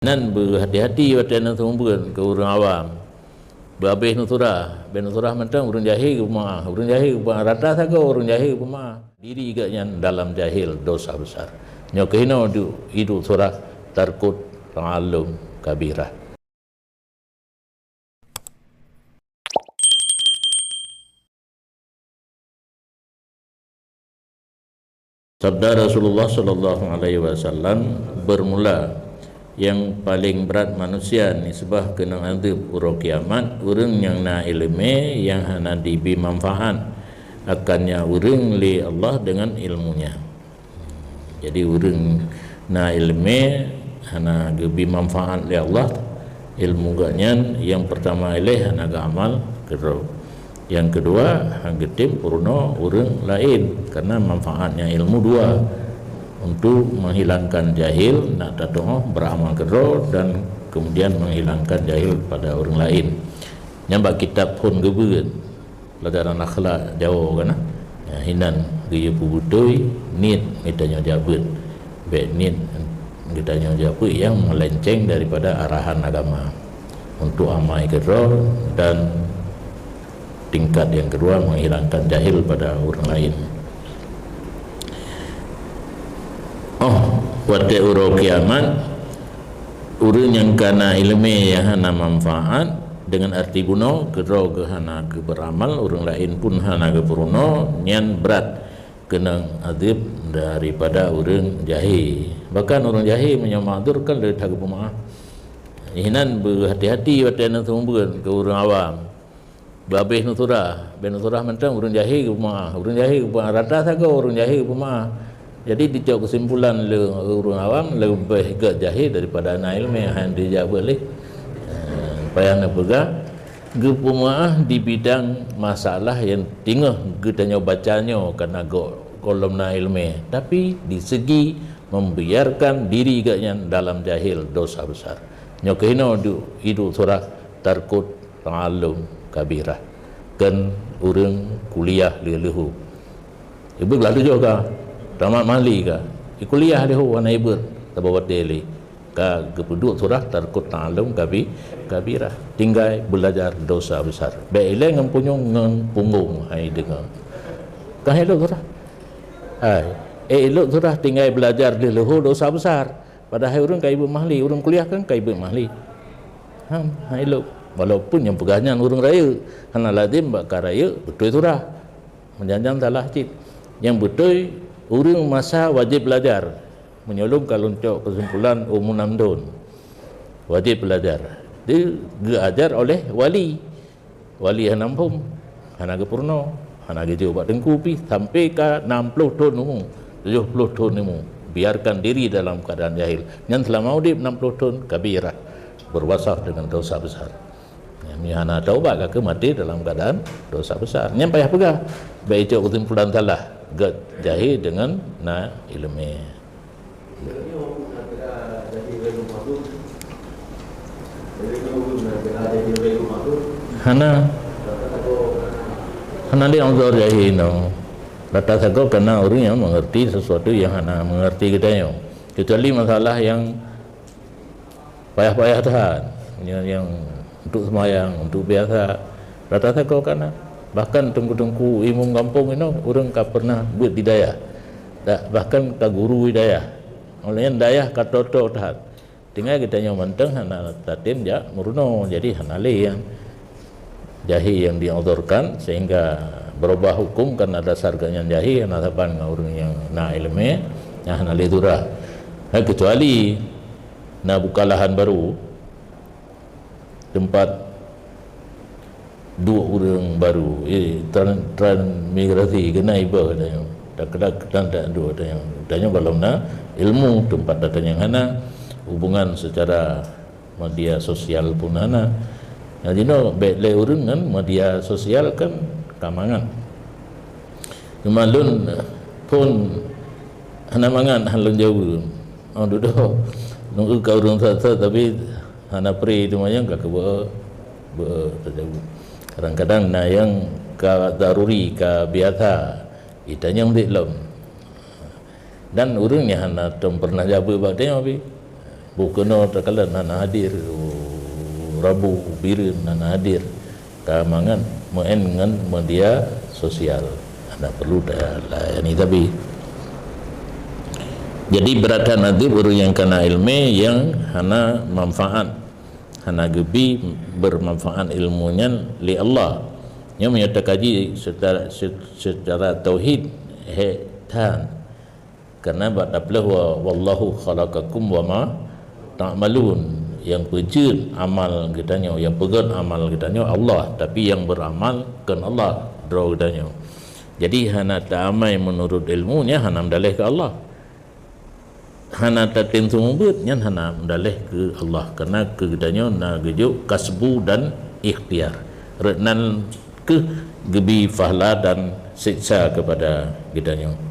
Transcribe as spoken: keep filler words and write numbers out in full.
Nan beuhati-hati watée na seumeubeuet keu ureuëng awam. Beuhabéh nusura, beuhabéh nusura mantong ureuëng jahé geupeumaáh, ureuëng jahé geupeumaáh, rata sagoe ureuëng jahé geupeumaáh. Diri geuh nyan dalam jahil dosa besar. Nyoe keuh inoe du-, iduek surah tarkut ta'allum kabirah. Sabda Rasulullah sallallahu alaihi wasallam, bermula yang paling berat manusia nisbah keunong adeueb uroe kiamat, ureuëng nyang na iéleumé nyang hana dibi manfaat akannya ureuëng lé Allah dengan ilmunya. Jadi ureuëng na iéleumé hana geubi manfaat lé Allah, ilmu geuh nyan nyang peurtama ilée hana geuamal keudroe. Nyang keudua, han geutem peurunoe ureuëng laén, karena manfaatnya ilmu dua, untuk menghilangkan jahil, nak tatuoh beramal keudroe, dan kemudian menghilangkan jahil pada ureuëng laén. Nyan bak kitab phon geubeuet. Pelajaran akhlak Jawoe kan, ya, hinan geuyue peubeutôi niet geutanyoe jak beuet. Bék niet geutanyoe jak beuet nyang meulenceng daripada arahan agama untuk amai keudroe dan tingkat yang kedua menghilangkan jahil pada orang lain. Oh, watée uroe kiamat, ureuëng nyang kana iéleumé nyang hana manfaat, dengan arti bunoe, keudroe geuh hana geubeuramal, ureuëng laén pun hana geupeurunoe, nyan brat keunong adeueb daripada ureuëng jahé. Bahkan ureuëng jahé meunyoe ma'dzur kan lé that geupeumaáh. Inan beuhati-hati watée na seumeubeuet keu ureuëng awam. Beuhabéh nusura, beuhabéh nusura mantong ureuëng jahé geupeumaáh, ureuëng jahé geupeumaáh, rata sagoe ureuëng jahé geupeumaáh. Jadi dicok keusimpulan lé ureuëng awam leubeh gét jahé daripada na iéleumé, han dijak beuet lé. Eh, payah neupeugah, geupeumaáh di bidang masalah nyang teungoh geutanyoe baca nyoe kana go-, gohlom na iéleumé, tapi di segi membiarkan diri geuh nyan dalam jahil dosa besar. Nyoe keuh inoe du-, iduek surah tarkut ta'allum kabirah. Kan ureuëng kuliah lé leuho. Ibeut glah tujoh ka, tamat mahli ka. Ikuliah leuho hana ibeut, saboh watée lé. Ka geupeuduek surah tarkut ta'allum kabi-, kabirah. Tinggai beulajar dosa besar. Bék ilée ngon punyueng ngon punggong hai deungoe. Ka ilok surah. Hai, eh, ilok surah tinggai beulajar lé leuho dosa besar. Padahai ureuëng ka ibeut mahli, ureuëng kuliah kan ka ibeut mahli. Ha, ha ilok. Walaupun nyang peugah nyan ureuëng rayeuk, hana lazem bak ka rayeuk beutôi surah. Meujan-jan salah cit. Nyang beutôi, ureuëng masa wajéb belajar. Meunyoe lôn ka lôn cok keusimpulan umu nam thon, wajéb belajar. Di geuajar oleh wali. Wali hana muphom, hana geupeurunoe, hana geujok bak teungku pih sampai ka nam ploh thon umu, tujoh ploh thon umu, biarkan diri dalam keadaan jahil. Nyan seulama udeb nam ploh thon kabirah, berwasaf dengan dosa besar. Nyan hana taubat ka maté dalam keadaan dosa besar. Nyan payah peugah, bék icok keusimpulan salah, gét jahé dengan na iéleumé. Hana. Hana lé uzur jahé nyoe. Rata sagoe kana ureuëng nyang mengerti sesuatu nyang hana mengerti geutanyoe. Kecuali masalah nyang payah-payah that, nyang, nyang untuk seumayang, untuk biasa, rata sagoe kana. Bahkan teungku-teungku imum gampông inoe ureuëng ka pernah beuet di dayah. Da-, bahkan ka guru di dayah. Oleh nyan dayah ka toe-toe that. Tinggai geutanyoe mantong hana tatem jak meurunoe, jadi hana lé nyan. Jahé nyang diuzurkan sehingga beurubah huköm karena dasar geuh nyan jahé, hana saban ngon ureuëng nyang na iéleumé, nyang hana lé surah. Hai, kecuali na buka lahan baru, teumpat duek ureuëng baru, eh, tran-, transmigrasi keunan iba geutanyoe. Takeudak keunan tak duek geutanyoe. Geutanyoe gohlom na ilmu, teumpat geutanyoe hana, hubungan secara media sosial pun hana. Nyang jinoe bék lé ureuëng ngon media sosial kan ka mangat. Teuma lôn phon hana mangat, han lôn jaweueb. Oh, dudoe. Nunggu ka ureuëng that-that, tapi hana pri teuma nyang ka keubeu, beu tajaweueb. Kadang-kadang na nyang ka daruri, ka biasa. Itanyong dik lom. Dan ureuëng nyang hana tom pernah jaweueb bak tanyoe pi. Boh keunoe takalon hana hadir, Rabu, Bireuen hana hadir. Ka mangat meu'en ngon media sosial. Hana perlu talayani sabe. Jadi, beuratan adzab ureuëng nyang kana iéleumé nyang hana manfaat, hana geubi beurmanfaat iéleumé nyan lé Allah. Nyoe meunyoe takaji secara, se-, secara tauhid, hék that. Karena bak tapeuleueh wa, "Wallahu khalaqakum wa ma ta'malun." Nyang peujeuet amal geutanyoe, nyang peugét amal geutanyoe Allah, tapi nyang beuramal kon Allah, droe geutanyoe. Jadi, hana taamai meunurot iéleumé nyan hana meudaleh keu Allah. Hana tatem seumeubeuet nyan hana meudaleh keu Allah, karena keu geutanyoe na geujok kasbu dan ikhtiar. Rot nan keuh geubi pahala dan siksa keupada geutanyoe.